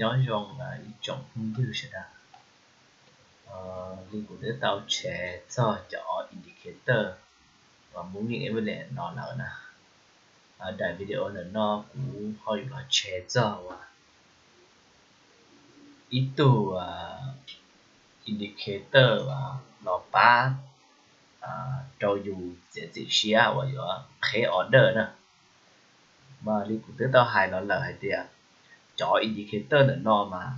Nyob zoo ib tsoom phooj ywg sawv daws, li kuv twb tau share txog cov indicator uas moving average no lawm na. Daim video ntawm no kuv ho yuav los share txog uas ib tug indicator los pab rau yus txiav txim siab uas yuav qheb order na. Mas li kuv twb tau hais los lawm hais tias cov indicator ntawm no mas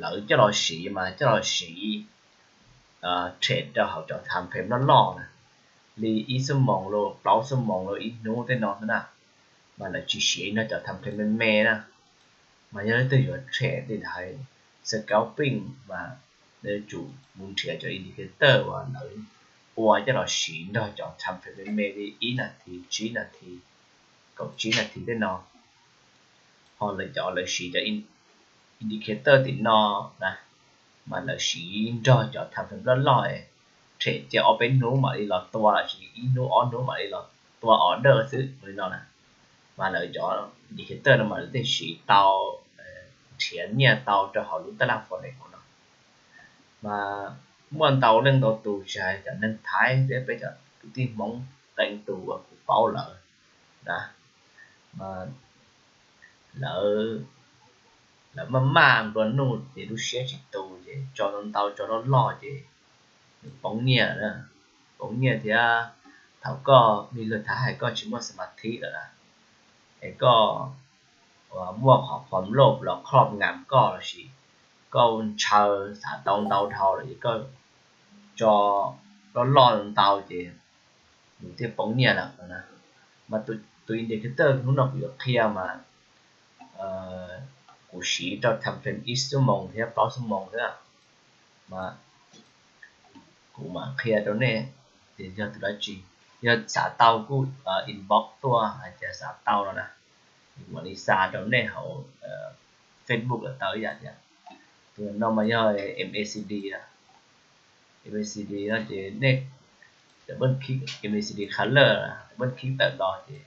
lawv coj los siv mas coj los siv trade rau hauv cov time frame loj loj na, li ib xuab moos los plaub xuab moos los ib hnub tej no xwb na. Mas lawv tsis siv nrog cov time frame me me na. Mas yog leej twg yuav trade li hais scalping mas nws yuav tsum mus nrhiav cov indicator uas lawv ua coj los siv nrog cov time frame me me li ib nas this, tsib nas this, kaum tsib nas this tej no. Ho lawv cov lawv siv cov indicator tim no na, mas lawv siv nrog cov time frame loj loj, trade cia ob peb hnub mam li los tua lossis ib hnub ob hnub mam li los tua order xwb li no na. Mas lawv cov indicator no mas lawv thiaj siv tau, nrhiav nyiaj tau rau hauv lub tab laj forex no. Mas muaj ntau leej ntau tus tsis hais cov neeg Thaib thiab peb cov kwv tij Hmoob qee tus uas kuv paub lawm na, mas lawv, lawv maj maj nplua nuj ces lub siab tsis tu ces tso ntau ntau tso loj loj ces nws poob nyiaj na, poob nyiaj thiab. Thaum koj, li luag Thaib hais, koj tsis muaj xas mas thib lawm na, es koj muaj qhov phom loj los khob ngam koj lossis koj ntshaw xav tau ntau dhau lawm es koj tso loj loj ntau ces nws thiaj poob nyiaj lawm na. Mas tus indicator hnub no kuv yuav qhia mas kuv siv rau time frame ib xuab moos thiab plaub xuab moos xwb. Mas kuv mam qhia rau nej tias yog tus dab tsi. Yog xav tau kuj inbox tuaj hais tias xav tau no na, kuv mam li xa rau nej hauv Facebook los tau ib yam thiab. Tus no mas yog MACD, MACD no ces nej double click MACD color, double click tawm los ces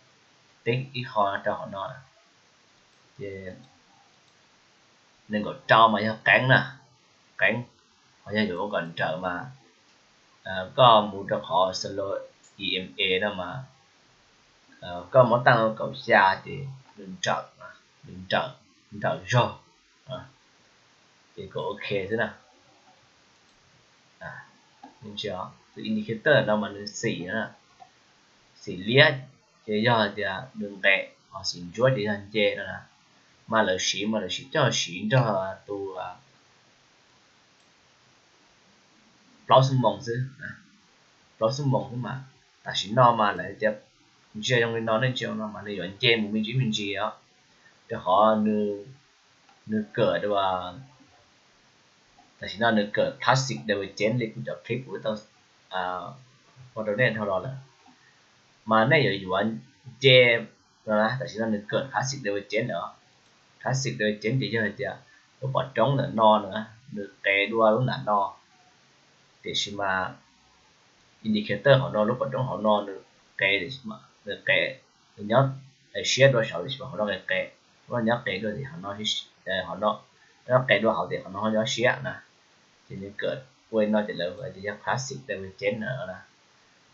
teb ib qho rau hauv no. Ces nees nkaum rau mas yog qeeb na, qeeb. Ho yog yuav ua kom nrawm mas koj mus rau qhov slow EMA no mas koj muab tag kaum xya ces nws nrawm, nws nrawm, nrawm zog, ces kuj ok xwb na. Tus indicator no mas nws xim, xim liab ces yog hais tias nws nqes, ho xim ntsuab ces yog nce no na. Mas lawv siv mas lawv siv coj siv nrog tus plaub xuab moos xwb, plaub xuab moos xwb mas tam sim no mas lawv tias ntsia zoo li no, nej ntsia no mas nws yuav nce mus me ntsis me ntsis os, rau qhov nws kawm dua, tam sim no nws kawm classic divergence li kuv cov clip kuv tau ua rau nej dhau los lawm. Mas nej yuav yuav nce no, tam sim no nws kawm classic divergence lawm, classic divergence ces yog hais tias lub pov roob ntawm no na, nws qes dua lub nram no, tiam sis mas indicator hauv no, lub pov roob hauv no nws qes, nws qes, nws nyob siab dua saud tiam sis mas hauv no qes qes, nyob qes dua tim hauv no, nyob qes dua hauv tias hauv no nyob siab na. Ces nws kawm ua li no ces lawv tias yog classic divergence na.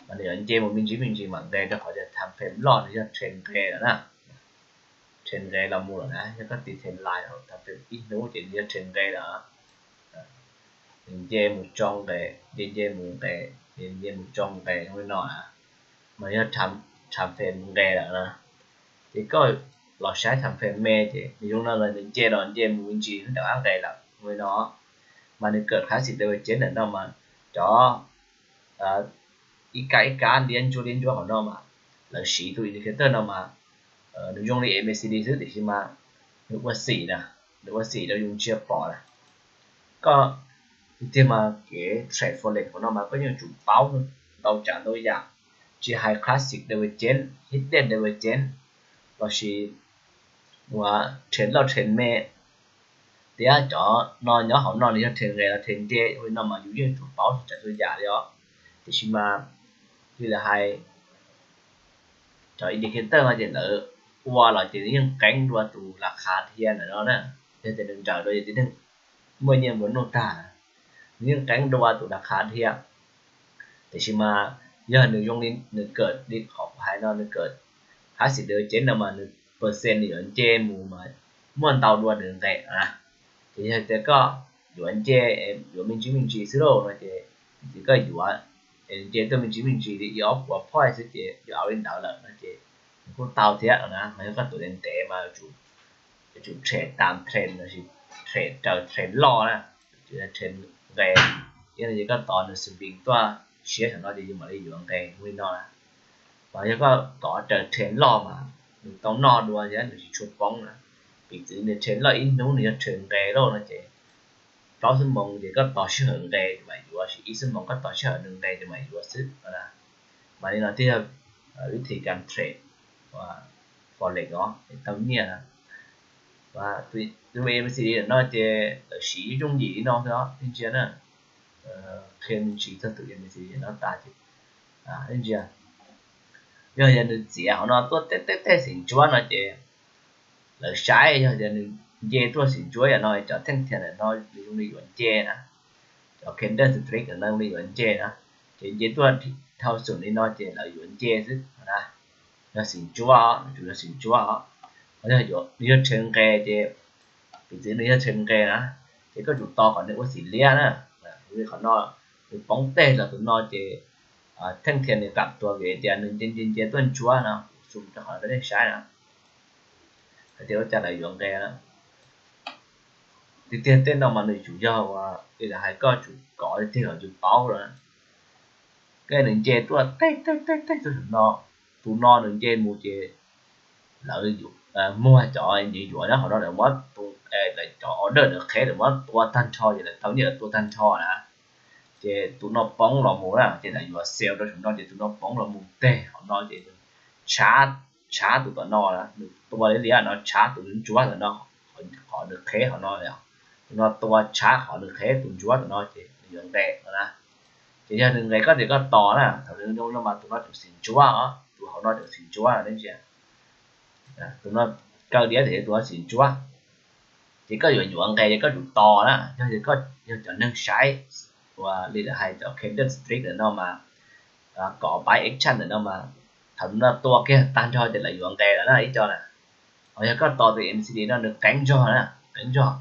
Mas nws yuav nce mus me ntsis me ntsis mam nqes rau qhov tias time frame loj nws yog trend nqes lawm na, trend nqes los mus lawm na, yog koj tiv trend line hauv time frame ib hnub ces nws yog trend nqes lawm. Nws nce mus tso nqes, nce nce mus nqes, nce nce mus tso nqes li no na, mas yog time frame nqes lawm na. Ces koj los saib time frame me ces nws zoo no los nws nce los nce mus me ntsis ntawm qab nqes lawm li no. Mas nws kawm classic divergence ntawm no mas cov ib kab ib kab liab ntsuab liab ntsuab hauv no mas lawv siv tus indicator no mas nws zoo li MACD xwb tiam sis mas nws ua xim na, nws ua xim rau yus ntsia pom na. Koj tiag mas kev trade forex hauv no mas koj yeej tsum paub ntau tsav ntau yam, tsis hais classic divergence, hidden divergence lossis uas trend loj trend me, tias cov no nyob hauv no nws yog trend nqes los trend nce li no mas yus yeej tsum paub tsav txhua yam li os. Tiam sis mas li lawv hais cov indicator no ces lawv ua los ces nws yeej qeeb dua tus las khav dhia ntawm no na. Yog tias nws nrawm dua ces tib neeg muaj nyiaj nplua nuj tag, nws yeej qeeb dua tus las khav dhia. Tiam sis mas yog nws zoo li nws kawm li qhov kuv hais no, nws kawm hab xim dev cev no mas nws percent nws yuav nce mus mas muaj ntau dua nws nqes na. Ces yog tias koj yuav nce, yuav me ntsis me ntsis xwb lauj no ces piv txwv koj yuav es nce tuaj me ntsis me ntsis li ib ob puas point xwb ces yuav au li ntawd lawm no ces nws kuj tau thiab no na. Mas yog koj tus ntev ntev mas yuav tsum them tam trend lossis them raws trend loj na, trend nqes, thiab no ces koj tos nws swing tuaj siab saum no ces yus mam li yuav nqes li no na. Mas yog koj tos raws trend loj mas nws tau noj dua thiab nws tsis tshua poob na. Piv txwv nws trend loj ib hnub nws yog trend nqes lauj no ces plaub xuab moos ces koj tos sij hawm nqes ces mam yuav, ib xuab moos koj tos sij hawm nws nqes ces mam yuav xwb no na. Mas li no thiaj yog vib thi kas them forex os es tau nyiaj na. Tus M A C D no ces lawv siv yooj yim li no xwb os, nej ntsia na. Qhia me ntsis txog tus M A C D no tas ces, nej ntsia, yog yog nws txiav qhov no tuaj tej tej tej xim ntsuab no ces lawv saib yog tias nws nce tuaj xim ntsuab yam no cov theej thiam ntawm no nws zoo li yuav nce na, cov candlestick ntawm no li yuav nce na, ces nce tuaj dhau xum li no ces lawv yuav nce xwb na. Yog xim ntsuab, nws tsuas yog xim ntsuab os. Yog, yog tshev nqes ces, piv txwv nws yog tshev nqes na, ces koj tsum tos kom nws ua xim liab na. Li qhov no nws poob teg los tus no ces theej thiam nws kam tuag vim tias nws nce nce nce tuaj ntsuab no, kuv zoom rau qhov rau nej saib na, hais tias ua cas lawv yuav nqes na. Tiag tiag tej no mas nws tsum yog ua li lawv hais koj tsum kov tiag tiag kom yus paub lawm. Koj nws nce tuaj teg teg teg teg tuaj saum no, tus no nws nce mus ces lawv muag cov nyiam yuav nyob qhov no lawv muab, lawv cov order lawv qhev lawv muab tua tag nrho ces lawv tau nyiaj lawv tua tag nrho na. Ces tus no poob los mus na ces lawv yuav sell rau saum no ces tus no poob los mus teg qhov no ces nws tshav, tshav tus tom no, nws tua li liab no tshav tus ntsuab tom no, qhov nws qhev qhov no, tus no tua tshav qhov nws qhev tus ntsuab tom no ces nws yuav nqes no na. Ces yog nws nqes koj ces koj tos na, thaum nws zoo no mas tus no tseem xim ntsuab os, tus hauv no tseem xim ntsuab, nej ntsia, tus no kaw liab tias tus no xim ntsuab. Ces koj yuav yuav nqes ces koj tsum tos na, yog, yog cov neeg saib ua li lawv hais cov candlestick ntawm no mas, kov pab action ntawm no mas, thaum no tua kiag tag nrho ces lawv yuav nqes lawm na ib co na. Ho yog koj tos tus M A C D no nws qeeb zog na, qeeb zog,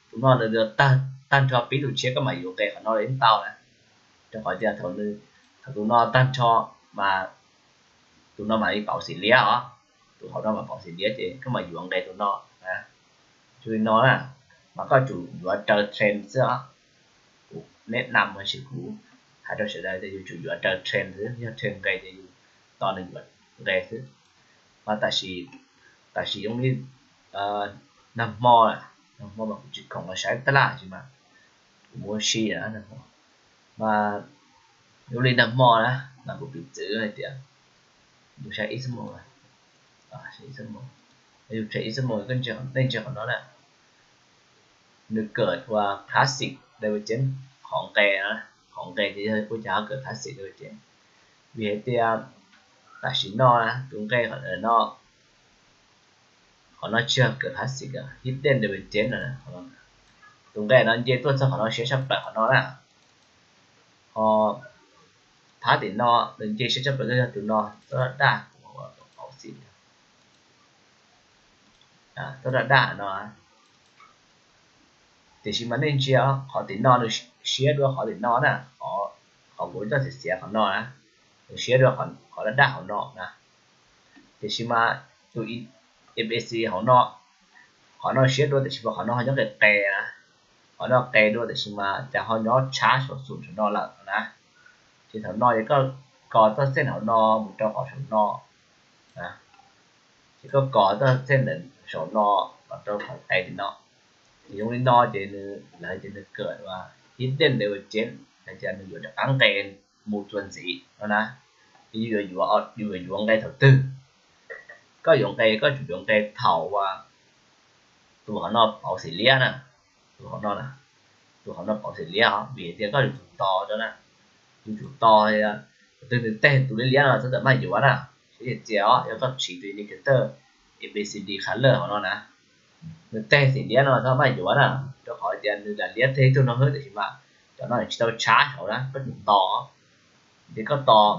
tus no nws tag nrho pib tus tshiab koj mam yuav nqes qhov no li ntau na. Rau qhov tias thaum, thaum tus no tag nrho mas tus no mam li pauv xim liab os, tus hauv no mam pauv xim liab ces koj mam yuav nqes tus no. Zoo li no na, mas koj tsum yuav raws trend xwb os. Kuv neb nam sis kuv hais rau sawv daws tias yus tsum yuav raws trend xwb, yog trend nqes ces yus tos nws yuav nqes xwb. Mas tam sim, tam sim zoo li nag hmo, nag hmo mas kuv tsis khoom los saib tab laj sis mas kuv mus ua si na. Mas zoo li nag hmo na, mas kuv piv txwv hais tias, yus saib ib xuab moos, yus saib ib xuab moos, nej ntsia qhov no na, nws kawm ua classic divergence, qhov nqes, qhov nqes ces yog ua cas ho kawm classic divergence, vim hais tias tam sim no na tus nqe no, qhov no tsis yog kawm classic, hidden divergence no. Tus nqe no nce tuaj txog qhov no siab tshaj plaws qhov no na. Ho phab tim no nws nce siab tshaj plaws yog tus no, txoj daj daj, pauv xim, txoj daj daj no. Tiam sis mas nej ntsia qhov tim no nws siab dua qhov tim no na, qhov kuv txoj xiav xiav qhov no na, nws siab dua qhov daj daj hauv no na. Tiam sis mas tus M A C D hauv no, qhov no siab dua tiam sis mas qhov no ho nyob qis qes na. Qhov no qes dua tiam sis mas cas ho nyob tshab saum xum saum no lawm na. Ces thaum no ces koj kos txoj xeej hauv no mus rau qhov saum no, ces koj kos txoj xeej ntawm saum no los rau qhov qes tim no. Ces zoo li no ces nws, lawv tias nws kawm ua hidden divergence, hais tias nws yuav rov qab nqes mus txuas ntxiv no na. Ces yus yuav yuav nqe thaum twg? Koj yuav nqe koj tsum yuav nqe thaum uas tus hauv no pauv xim liab na, tus hauv no, tus hauv no pauv xim liab os, vim tias koj yuav tsum tos rau na, yuav tsum tos, thaum twg nws teg tus liab liab no txhob txawm maj yuav na. Siab txias txias os, yog koj siv tus indicator A B C D color hauv no na. Nws teg xim liab no txhob maj yuav na, rau qhov tias nws lam liab teg ib tug no xwb, tiam sis mas cov no tsis tau tshab hauv na, koj tsum tos. Ces koj tos,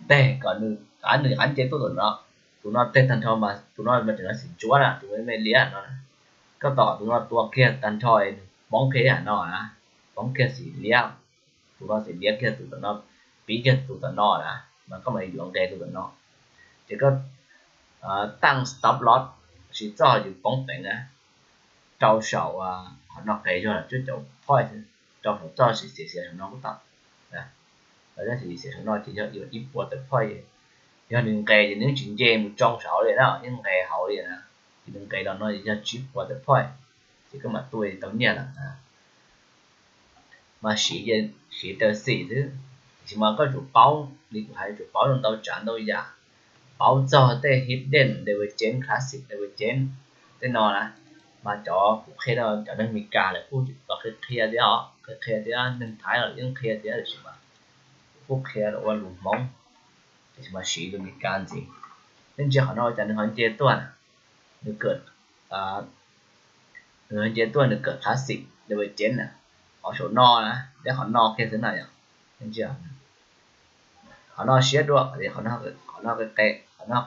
teg kom nws, nws qab nce tuaj tom no. Tus no teg tag nrho mas tus no mas tseem xim ntsuab na, tus me liab no. Koj tos kom tus no tua kiag tag nrho, nws poob kiag ib yam no na, poob kiag xim liab. Tus no xim liab kiag tus tom no, pib kiag tus tom no na, mas koj mam yuav nqe tus tom no. Ces koj taj stop loss, siv txoj yus poob peev na, rau saum qhov no qes zog cuaj caum point, rau saum txoj xiav xiav saum no kuj tau. Txoj xiav xiav saum no ces yog ib puas tawm point. Yog nws nqes ces nws yeej tsis nce mus tsoo saud li na, yeej nqes hauv li na. Ces nws nqes los no yog tsib puas tawm point, ces koj mam tuaj tau nyiaj lawm. Mas siv, siv raws xim xwb, tiam sis mas koj tsum paub, li kuv hais tsum paub ntau tsav ntau yam, paub txog tej hidden divergence, classic divergence tej no na. Mas cov kuv qhia no cov neeg Meskas lawv kuj los qhia qhia thiab os, qhia qhia thiab, neeg Thaib los yeej qhia thiab, tiam sis mas kuv kuj qhia los ua lus Hmoob, tiam sis mas siv lus Meskas ntxiv. Nej ntsia qhov no cas nws ho nce tuaj na, nws kawm, nws ho nce tuaj nws kawm classic divergence na, qhov saum no na, thiab qhov no kiag xwb na yom. Qhov no siab dua, qhov no, qhov no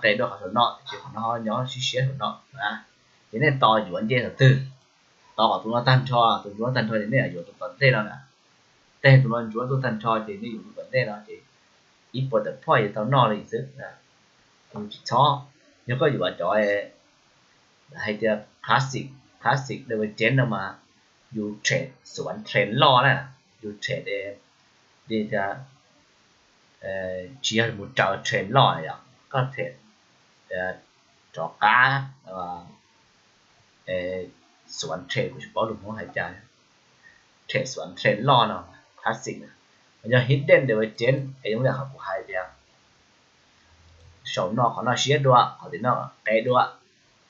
qe dua qhov saum no, tiam sis qhov no ho nyob siab siab saum no na. Ces nej tos yuav nce thaum twg, tos kom tus no tag nrho, tus ntsuab tag nrho ces nej yuav tus tom ntej no na. Teg tus no ntsuab tuaj tag nrho ces nej yuav tus tom ntej no ces ib puas tawm point yuav tau noj li xwb. Tsis txhob, yog koj yuav cov hais tias classic, classic divergence no mas yus trade xuav trend loj na, yus trade li tias tsis yog mus raws trend loj yom, koj trade rov qab xuav trend, kuv tsis paub lus Hmoob hais cas, trade xuav trend loj no, classic na. Yog hidden divergence es zoo li qhov kuv hais tias saum no qhov no siab dua, qhov tim no qe dua,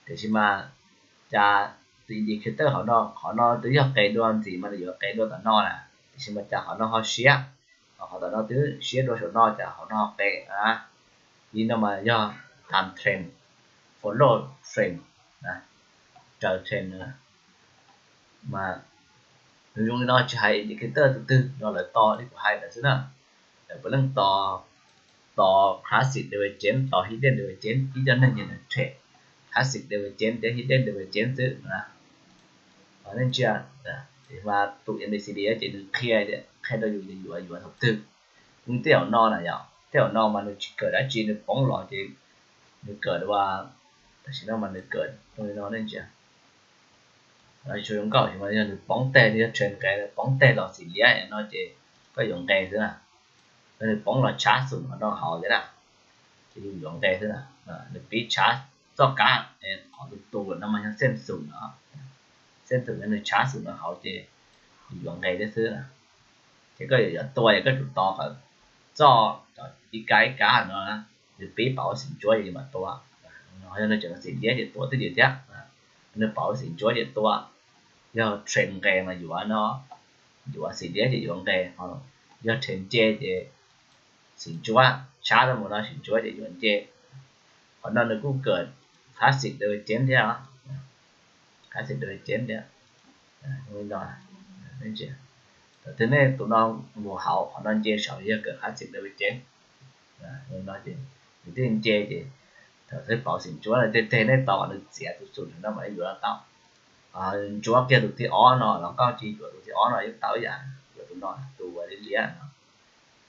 tiam sis mas cas tus indicator qhov no, qhov no twb yog qe dua ntxiv mas nws yuav qe dua tom no na, tiam sis mas cas qhov no ho siab, qhov tom no twb siab dua saum no cas qhov no ho qe na. Li no mas yog time trend, follow trend, raws trend. Mas nws zoo li no tsis hais indicator tus twg no, lawv tos li kuv hais ntawd xwb na. Lawv puav leej tos, tos classic divergence, tos hidden divergence, ib co neeg ces nws trade classic divergence thiab hidden divergence xwb na. Nej ntsia, mas tus M A C D ces nws qhia, qhia rau yus yuav yuav thaum twg. Tej zaum no na yom, tej zaum no mas nws tsis kawm dab tsi, nws poob los ces nws kawm dua, tam sim no mas nws kawm zoo li no nej ntsia. Tsis zoo nkauj, yog nws poob teg, yog trend nqe poob teg los xim liab no ces koj yuav nqe xwb na. Yog nws poob los tshav xum qhov no hauv thiab na, ces yus yuav nqe xwb na. Nws pib tshav txoj kab, qhov tus tus no mas yog xeej xum no, xeej xum no nws tshav xum no hauv ces yus yuav nqe thiab xwb na. Ces koj yuav tua es koj tsum tos kom txoj ib kab ib kab no nws pib pauv xim ntsuab ces yus mam tua. Yog nws tseem xim liab ces tua twj ywm thiab. Nws pauv xim ntsuab ces tua, yog trend nqe mas yuav no, yuav xim liab ces yuav nqe, yog trend nce ces xim ntsuab, tshav tau mus no xim ntsuab ces yuav nce. Qhov no nws kuj kawm classic divergence thiab, classic divergence thiab. Thaum twg nej tus no mus hauv qhov no nce saud yog kawm classic divergence. Nws thiaj nce ces thaum twg pauv xim ntsuab no tej teg nej tos kom nws txiav tus xum no mam li yuav tau. Ntsuab kiag tus thib ob no los koj tsis yuav tus thib ob no yeej tau ib yam, yuav tus no, tus uas liab liab no.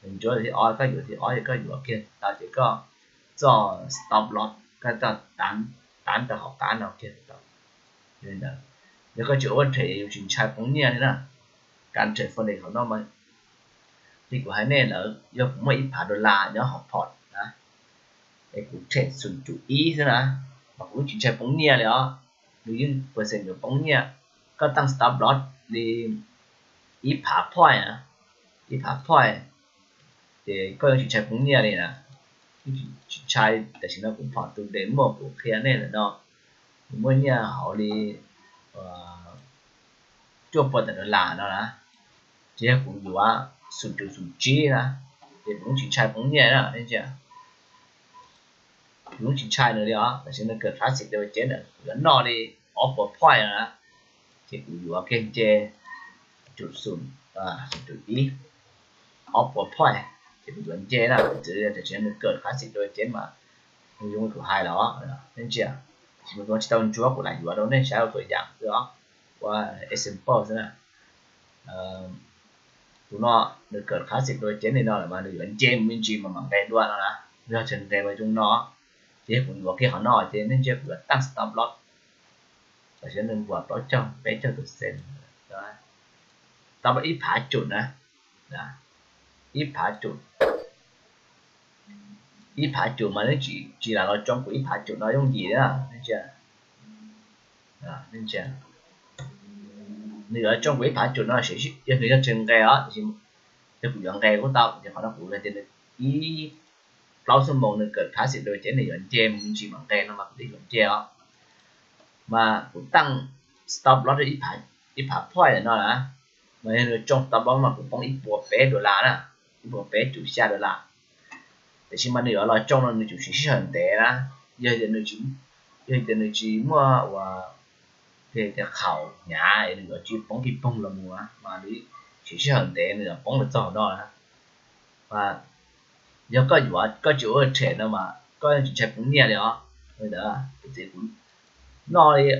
Nws ntsuab tus thib ob, koj yuav thib ob ces koj yuav kiag tau ces koj txoj stop loss, koj txoj tab, tab rau hauv qab no kiag tau. Yog koj tsis ua trade yus tsis ntshai poob nyiaj li na. Kas trade forex hauv no mas li kuv hais nej lawm, yog kuv muaj ib phav dollar nyob hauv port na, es kuv trade xoom cum ib xwb na, mas kuv yeej tsis ntshai poob nyiaj li os. Nws yeej percent yuav poob nyiaj. Koj taj stop loss li ib phav point, ib phav point, ces koj yeej tsis ntshai poob nyiaj li na. Yeej tsis ntshai. Tam sim no kuv pom tus demo kuv qhia nej lawm no, nws muaj nyiaj hauv li cuaj puas tawm dollar no na, ces yog kuv yuav xoom cum xoom tsib na, ces kuv yeej tsis ntshai poob nyiaj na, nej ntsia. kuv yeej tsis ntshai nws li os. Tam sim nws kawm classic Double Jump na, kuv yuav noj li ob puas point no na, ces kuv yuav kiag nce cum xum, cum ib, ob puas point, ces kuv yuav nce na. Tam sim nws kawm classic Double Jump mas nws zoo li kuv hais los, nej ntsia, tab sis mas kuv tsis tau ntsuab, kuv lam yuav rau nej saib ua tus yam xwb os, ua example xwb na. Tus no nws kawm classic Double Jump li no lawm mas nws yuav nce mus me ntsis mas mam nqes dua no na. Yog tseem nqes mas zoo no, ces yog kuv yuav kiag qhov no ces nej ntsia kuv yuav tag stop loss. Tam sim nws npuas plaub caug peb caug tus xees, stop loss ib phav cum na, ib phav cum, ib phav cum mas nws tsis lam los tsoo kuv ib phav cum no yooj yim na, nej ntsia. Nws yuav tsoo kuv ib phav cum no, yog nws yog tseem nqes os, tiam sis yog kuv yuav nqes kuj tau, ces qhov no kuv hais tias nws ib plaub xuab moos nws kawm classic Double Jump nws yuav nce mus me ntsis mam nqes no mas kuv twb yuav nce os. Mas kuv tag stop loss ib phav point no na, mas yog nws tsoo stop loss mas kuv poob ib puas peb dollar na, ib puas peb cum xya dollar. Tiam sis mas nws yuav los tsoo no nws tsum siv sij hawm ntev na. Yog tias nws tsis, yog tias nws tsis muaj ua, tias qhaum hnyav es nws yuav tsis poob pig poog los mus na, mas nws siv sij hawm ntev nws yuav poob los txog no na. Mas yog koj yuav, koj tsis ua trade no mas koj yeej tsis ntshai poob nyiaj li os. Li ntawd, kuv noj li,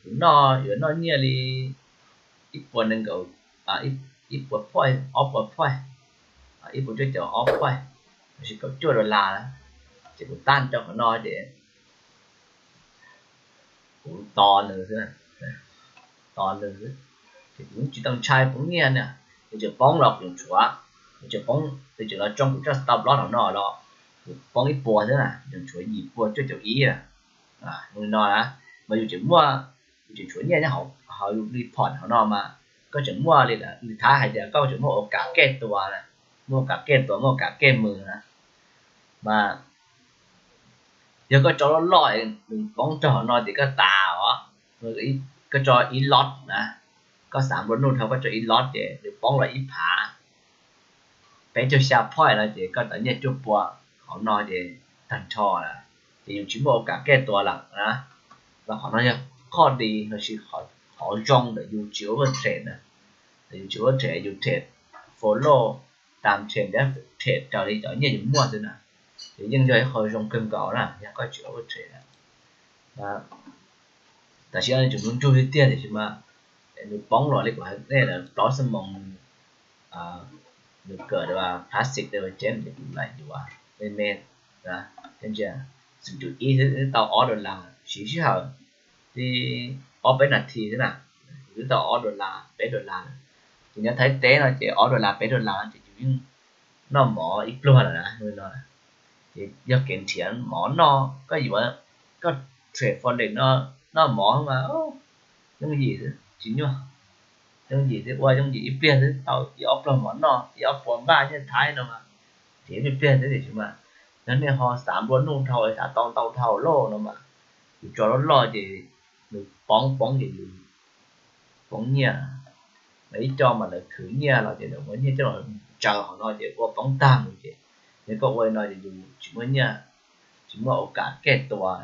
kuv noj yuav noj nyiaj li ib puas nees nkaum, ib puas point, ob puas point, ib puas cuaj caum ob point, los sis kaum cuaj dollar na. Ces kuv tag rau qhov no ces kuv tos nws xwb, tos nws xwb. Ces kuv tsis tau ntshai poob nyiaj na. Nws tseem poob los kuv yeej tshuav, nws tseem poob, nws tseem los tsoo kuv txoj stop loss hauv no los kuv poob ib puas xwb na, yeej tshuav yim puas cuaj caum ib na. Li no na, mas yus tseem muaj, yus tseem tshuav nyiaj nyob hauv yus report hauv no mas koj tseem muaj li lawm, li Thaib hais tias koj tseem muaj ua kam kej tuas, muaj ua kam kej tuas, muaj ua kam kej mws na. Mas yog koj tso loj loj es nws poob raug hauv no ces koj tas os. Koj tso ib lot na, koj xav nplua nuj dhau koj tso ib lot ces nws poob los ib phav peb caug xya point no ces koj tau nyiaj cuaj pua hauv no ces tag nrho lawm, ces yus tsis muaj ua kam kej tuas lawm na. Mas qhov no yog qhov di los sis qhov zoo ntawm yus tsis ua trade na. Yus tsis ua trade, yus trade follow tam trend thiab trade raws li cov nyiaj yus muaj xwb na. Ces yeej yog ib qho zoo kawg nkaus na yog koj tsis ua trade na. Tam sim no nws tseem ntsuj ntsuj li tiag tiam sis mas nws poob los li kuv hais nej lawm plaub xuab moos nws kawm classic Double Jump ces kuv lam yuav me me. Ntsia, xum cum ib xwb twb tau ob dollar, siv sij hawm li ob peb nas this xwb na, twb tau ob dollar peb dollar. Ces nyob Thaib teb no ces ob dollar peb dollar no ces yus yeej noj mov ib pluag lawm na. Ces yog kev nrhiav mov noj, koj yuav, koj trade forex no noj mov mas yooj yim xwb, tsis nyuaj, yooj yim xwb, ua yooj yim ib pliag xwb tau ib ob pluag mov noj, ib ob puas npaj nyiaj Thaib no mas nrhiav ib pliag xwb tiam sis mas yog nej ho xav nplua nuj dhau, xav tau ntau dhau loj no mas yus tso loj loj ces nws poob poob ces yus poob nyiaj. Mas ib co mas lawv khwv nyiaj los ces lawv muab nyiaj coj los tsaws qhov no ces ua poob tag mus ces yog koj ua li no ces yus tsis muaj nyiaj, tsis muaj ua kam kej tuas,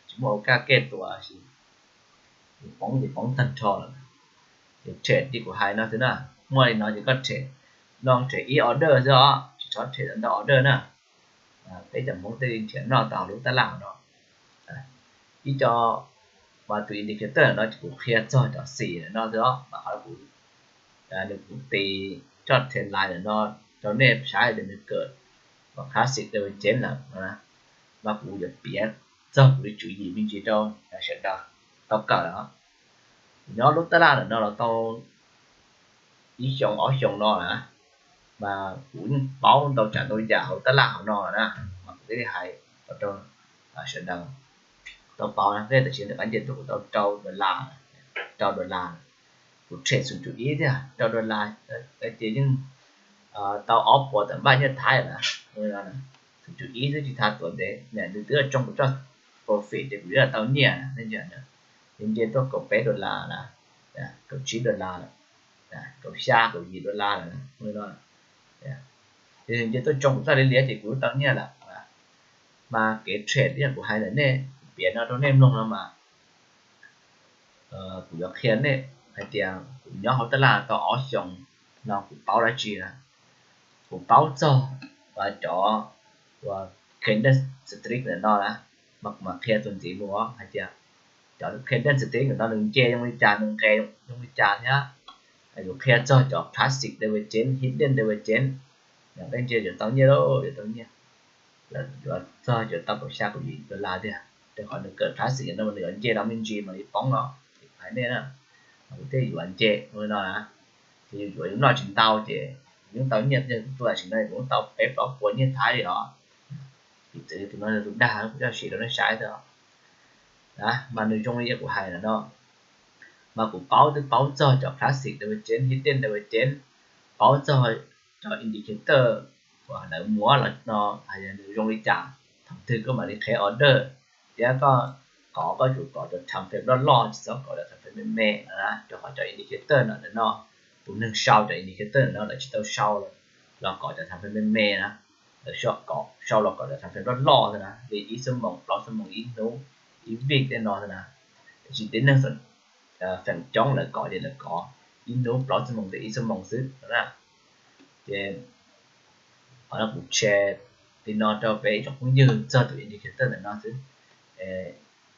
tsis muaj ua kam kej tuas, yus poob ces poob tag nrho lawm. Ces trade li kuv hais no xwb na, muaj li no ces koj trade, no trade ib order xwb os, tsis txhob trade ntau order na. Peb cov Hmoob tej li nrhiav noj tau lub tab laj no. Ib co mas tus indicator no ces kuv qhia txog cov xim no xwb os, mas qhov kuv, nws kuv tis coj trend line ntawm no rau nej saib tias nws kawm mas classic Double Jump lawm, mas kuv yuav piav txog kuv li tswv yim me ntsis rau sawv daws tau kawm os. Kuv nyob lub tab laj ntawm no los tau ib xyoos ob xyoos no na, mas kuv yeej paub ntau tsav ntau yam hauv tab laj hauv no na, mas kuv thiaj li hais rau sawv daws tau paub na. Tej tam sim no qab nce tuaj kuv tau rau dollar, rau dollar, kuv trade xum cum ib thiab rau dollar, ces yeej tau ob puas tawm npaj nyiaj Thaib lawm. Xum cum ib twb tsis tau tuav ntev, nws twb tsoo kuv txoj profit ces kuv twb tau nyiaj na. Nce tuaj kaum peb dollar na, kaum tsib dollar lawm, kaum xya kaum yim dollar lawm no. Ces nws nce tuaj tsoo kuv txoj liab liab ces kuv twb tau nyiaj lawm. Mas kev trade yog kuv hais ntawm nej, kuv piav no rau nej mloog no mas, kuv yuav qhia nej hais tias kuv nyob hauv tab laj tau ob xyoos no kuv paub dab tsi na. Kuv paub txog cov uas candlestick ntawm no na, mas kuv mam qhia tus ntxiv mus hais tias cov candlestick ntawm no nws nce zoo li cas, nws nqes zoo li cas thiab. Kuv qhia txog cov classic divergence, hidden divergence, yog nej ntsia yuav tau nyiaj lauj, yuav tau nyiaj. Yuav txog yuav tau kaum xya kaum yim dollar tiag, rau qhov nws kawm classic no mas nws yuav nce los me ntsis mam li poob no. Hais nej na, kuv thiaj yuav nce no na. Ces yus yuav yus noj tsis ntau ces yus yeej tau nyiaj, tus tam sim no kuv yeej tau peb plaub puas nyiaj Thaib li os. Piv txwv tus no tus dag kuv coj sim rau nej saib xwb. Mas nws zoo li kuv hais ntawm no, mas kuv paub twb paub txog cov classic divergence, hidden divergence, paub txog cov indicator uas lawv muab los no hais tias nws zoo li cas, thaum twg koj mam li qheb order, thiab koj kov koj tsum kov cov time frame loj loj, tsis txhob kov cov time frame me me no na, rau qhov cov indicator no ntawm no, tus neeg sau cov indicator ntawm no lawv tsis tau sau los kov cov time frame me me na, lawv sau los kov cov time frame loj loj xwb na, li ib xuab moos, plaub xuab moos, ib hnub, ib vij tej no xwb na. Tiam sis tib neeg feem coob lawv kov ces lawv kov ib hnub, plaub xuab moos, ib xuab moos xwb no na. Ces qhov no kuv share li no rau peb ib tsoom phooj ywg txog tus indicator ntawm no xwb.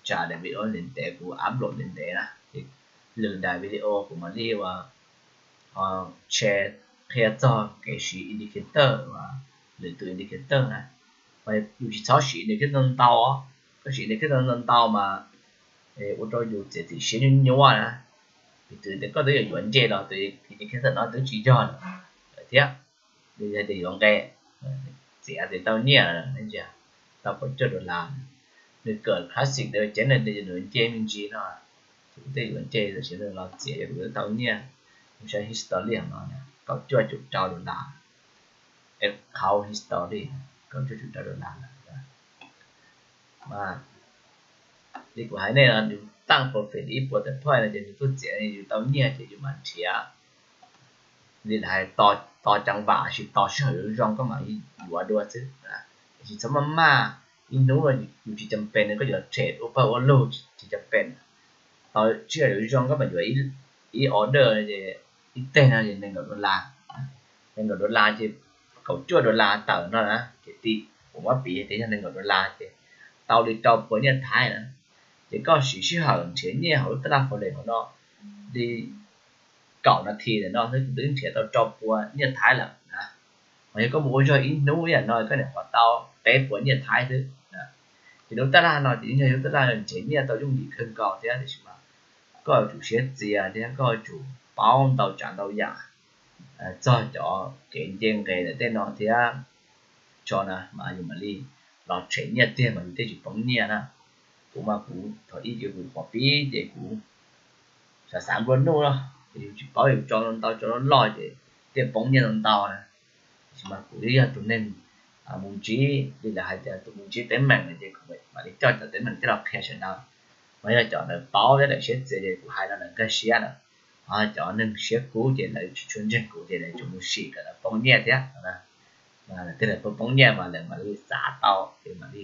Tsam daim video ntev ntev kuv upload ntev ntev na, ces lwm daim video kuv mam li ua share qhia txog kev siv indicator, lwm tus indicator na. Yus tsis txhob siv indicator ntau, koj siv indicator ntau ntau mas ua rau yus txiav txim siab nyuaj nyuaj na. Piv txwv tias koj twb yuav yuav nce los tus indicator no twb tsis yog lawm thiab, yog tias yuav nqe, txiav tias tau nyiaj, tau kaum cuaj dollar. Nws kawm classic divergence no ces nws nce me ntsis no, ces kuv thiaj yuav nce, tam sim no los txiav ces kuv twb tau nyiaj. Kuv saib history no, kaum cuaj cum rau dollar, account history, kaum cuaj cum rau dollar. Mas li kuv hais nej no, yus tag profit ib puas tawm point no ces nws tuaj txiav yus tau nyiaj ces yus mam nrhiav. Li lawv hais, tos ceev vam, sis tos sij hawm yuav zoo koj mam yuav dua xwb. Tiam sis txhob maj maj, ib hnub no yus tsis cam pem, koj yuav trade ua pawg ua lug tsis cam pem. Tos sij hawm yuav zoo koj mam yuav ib order, ib teg no ces nees nkaum dollar, nees nkaum dollar ces kaum cuaj dollar tawm no na, ces tim kuv muab piv tias yog nees nkaum dollar ces tau li rau puas nyiaj Thaib na. Ces koj siv sij hawm nrhiav nyiaj hauv lub tab laj forex hauv no li kaum nas this ntawm no xwb twb nrhiav tau rau puas nyiaj Thaib lawm na. Mas yog koj mus ua zog ib hnub ib yam no koj nyuam qhuav tau peb puas nyiaj Thaib xwb. Ces lub tab laj no ces yog lub tab laj nrhiav nyiaj tau yooj yim kawg nkaus thiab, tiam sis mas koj yuav tsum siab txias thiab koj yuav tsum paub ntau tsav ntau yam txog cov kev nce nqes ntawm tej no thiab. Tso na mas yus mam li los tshem nyiaj tiag mas yus thiaj tsis poob nyiaj na. Kuv mas kuv thaum ub ces kuv qhuav pib ces kuv xav xav nplua nuj no, ces yus tsis paub, yus tso ntau tso loj loj ces thiaj poob nyiaj ntau ntau na. Tiam sis mas kuv twb yog tus neeg mus ntsib, li lawv hais tias tus mus ntsib teeb meem no ces kuv mam li coj cov teeb meem coj los qhia sawv daws. Mas yog cov lawv paub thiab lawv siab txias ces kuv hais no lawv nkag siab lawm. Ho cov neeg siab kub ces lawv tsis tshua ntseeg kuv ces lawv tsuas mus sim kom lawv poob nyiaj thiab. Mas lawv tej lawv poob poob nyiaj mas lawv mam li xav tau ces mam li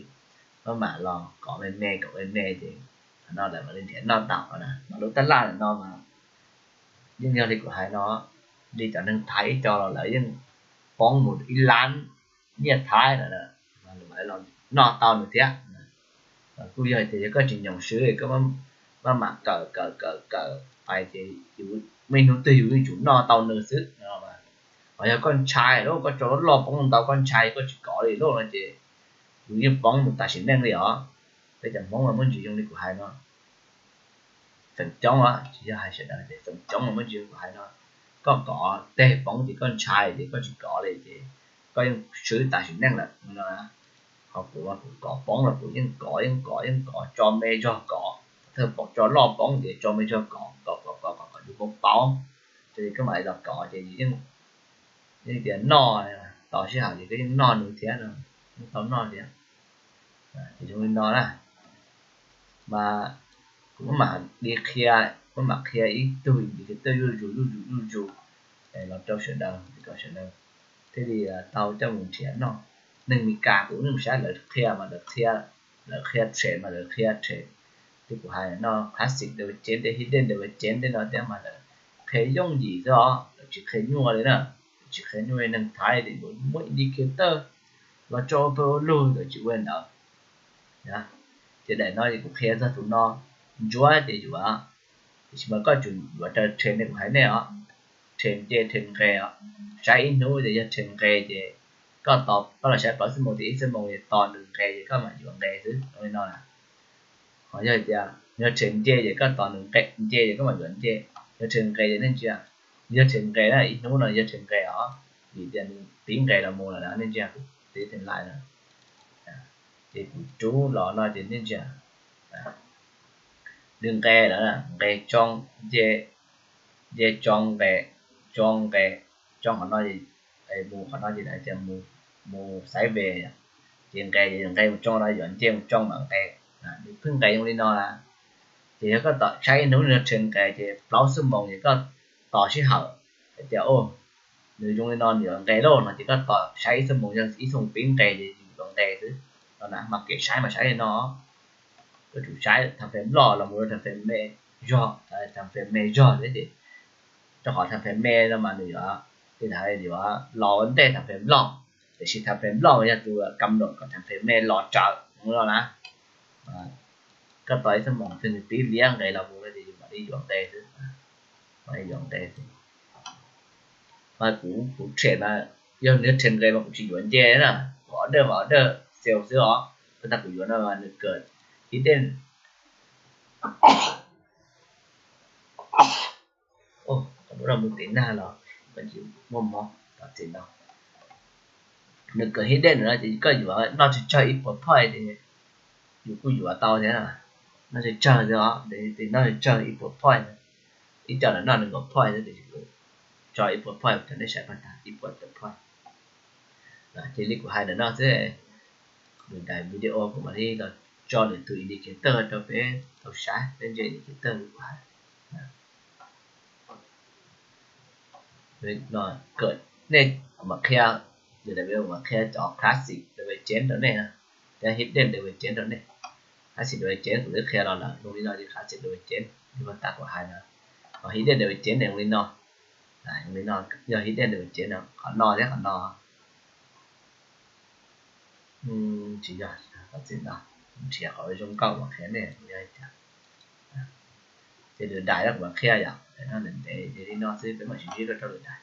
maj mam los kov me me kov me me ces qhov no lawv mam li nrhiav noj tau na. Mas lub tab laj ntawm no mas yeej yog li kuv hais no, li cov neeg Thaib ib co los lawv yeej poob mus ib lab nyiaj Thaib lawm, mas lawv mam li los noj tau nws thiab. Kuj yog tias yog koj tsis nyoos swb koj maj mam kawm kawm kawm kawm pais ces muaj ib hnub twg yus yeej tsum noj tau nws xwb. Ho yog koj ntshai lawm, koj tso loj loj poob ntau koj ntshai koj tsis kov li lawm no ces yus yeej poob mus tas sim neej li os. Peb cov Hmoob mas muaj ntsis zoo li kuv hais no, feem coob, tsis yog hais sawv daws, feem coob mas muaj ntsis zoo li kuv hais no. Koj kov teg poob ces koj ntshai ces koj tsis kov li ces koj yeej swb tas sim neej lawm no. Ho kuv mas kuv kov poob los kuv yeej kov yeej kov yeej kov, tso me zog kov, thawj poob tso loj poob ces tso me zog kov kov kov kov kov kom yus paub paub, ces koj mam li los kov ces yus yeej tias noj, tos sij hawm ces koj yeej noj nws thiab no, yeej tau noj thiab. Ces zoo li no na, mas kuv maj mam li qhia, maj mam qhia ib tug indicator zuj zus zuj zus zuj zus los rau sawv daws kom sawv daws thiaj li tau coj mus nrhiav noj. neeg Meskas kuv mus saib lawv qhia mas lawv qhia, lawv qhia tsheb mas lawv qhia tsheb. Ces kuv hais no classic data chain thiab hidden data chain tej no thiab mas lawv qhia yooj yim xwb os, lawv tsis qhia nyuaj li na. Lawv tsis qhia nyuaj li, neeg Thaib ces yuav muaj indicator los tso pawg lug, lawv tsis ua li ntawd. Ces daim no ces kuv qhia txog tus no, ntsuab ces yuav, tiam sis mas koj tsum yuav raws trend li kuv hais nej os, trend nce trend nqes os. Saib ib hnub ces yog trend nqes ces koj tos, koj los saib plaub xuab moos ces ib xuab moos ces tos nws nqes ces koj mam yuav nqes xwb, zoo li no na. Ho yog tias yog trend nce ces koj tos nws nqe nce ces koj mam yuav nce, yog trend nqes ces nej ntsia, yog trend nqes na, ib hnub no yog trend nqes os, vim tias nws pib nqes los mus lawm na, nej ntsia kuv tib theem lais na. Ces kuv rub los no ces nej ntsia, nws nqes lawm, nqes tsoo, nce, nce tsoo nqes, tsoo nqes, tsoo qhov no, mus qhov no ces lawv tias mus sideways, ces nqes, nqes mus tsoo no yuav nce mus tsoo mam nqes. Nws pheej nqes zoo li no na. Ces yog koj tos saib ib hnub nws trend nqes ces plaub xuab moos ces koj tos sij hawm hais tias nws zoo li no nws yuav nqes lauj no ces koj tos saib ib xuab moos, yog ib xuab moos pib nqes ces yus yuav nqes xwb. No na, mas kev saib mas saib li no. Koj tsum saib time frame loj los mus rau time frame me zog, time frame me zog thiab ces, rau qhov time frame me no mas nws yuav, tej ntawd yuav los ua ntej time frame loj, tiam sis time frame loj yog tus kam num kom time frame me los tsawv no na. Koj tos ib xuab moos txog nws pib liab nqes los mus no ces yus mam li yuav nqes xwb, mam li yuav nqes xwb. Mas kuv, kuv trade mas yog nws trend nqes mas kuv tsis yuav nce na, kuv order mas order sell xwb os. Koj tag kuv yuav no mas nws kawm hidden, lub no mus tiv nag los muaj mob tom txim no. Nws kawm hidden no ces koj yuav noj tsawg tsawg ib puas point ces yus kuj yuav tau thiab. Noj tsawg tsawg xwb os, ces noj tsawg tsawg ib puas point, ib co los noj nees nkaum point xwb ces tso ib puas point rau nej saib pab tag, ib puas point. Ces li kuv hais ntawm no xwb, lwm daim video kuv mam li los tso lwm tus indicator rau peb tau saib, peb ntsia indicator li kuv hais. Nej, kuv mam qhia, lwm daim video kuv mam qhia cov classic data chain rau nej, thiab hidden data chain rau nej. Classic data chain kuv twb qhia los lawm, zoo li no ces classic data chain li pab tag kuv hais na. Ho hidden data chain zoo li no, zoo li no yog hidden data chain no, qhov no thiab qhov no. Tsis yog, qhov txim no, nrhiav qhov zoo nkauj mas qhia nej yog li cas. Ces lwm daim kuv mam qhia yom, daim no ntev ntev ces li no xwb, peb mam sib ntsib rau lwm daim.